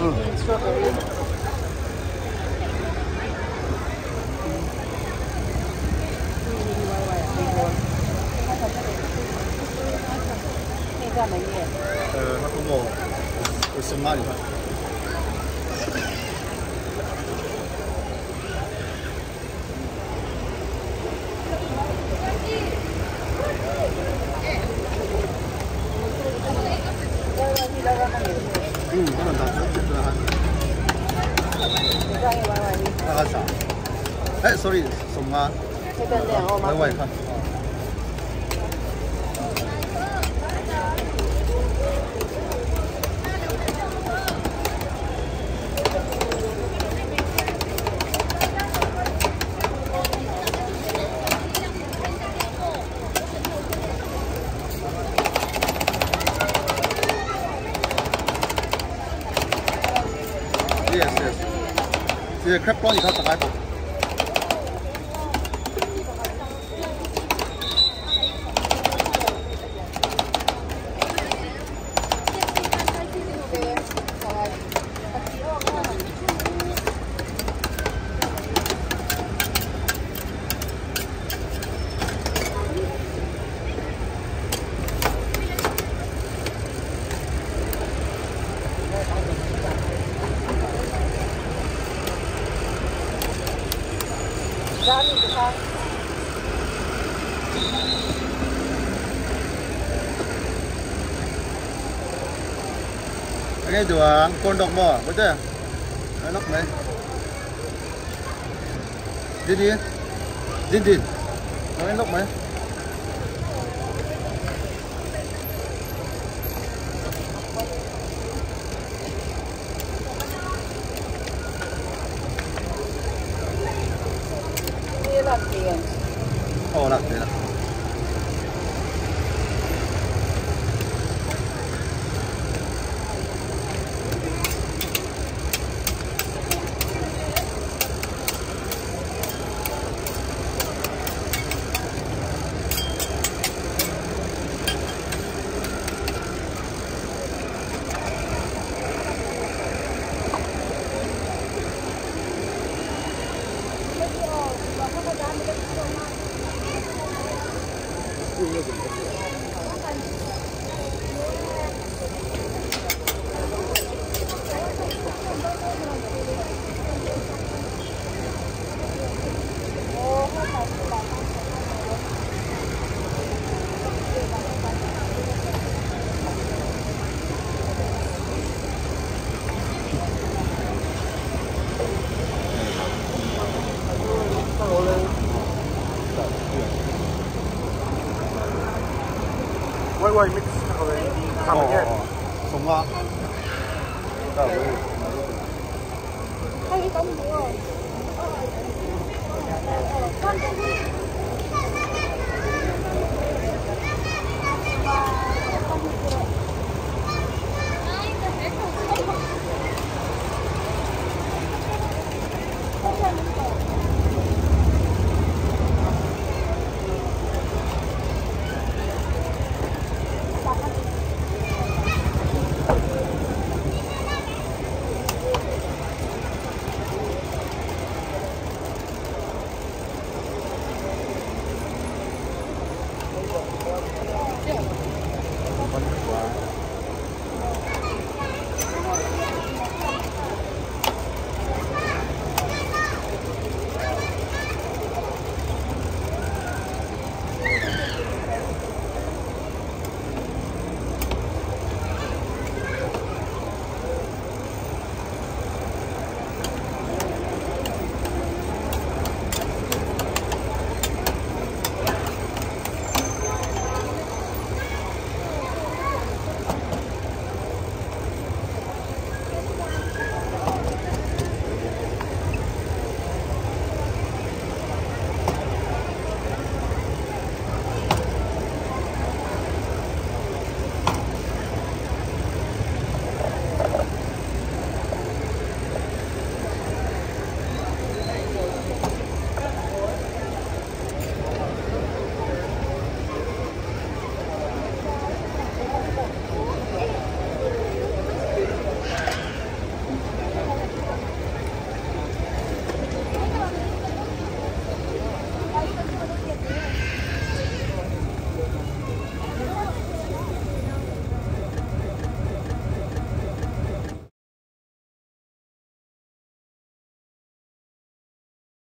Strawberry. 他跟我我是哪里的？嗯，可能大家觉得哈，那个啥？哎，sorry，什么？来我看。Yes, yes. 这个 crab 你看大概不？Cái đồ ăn con đọc bò, có chưa? Nó mấy. Đi đi. Đi đi. Nó lốc mấy. Ồ, lạc thế là. 喂，mix 佢哋，送啊！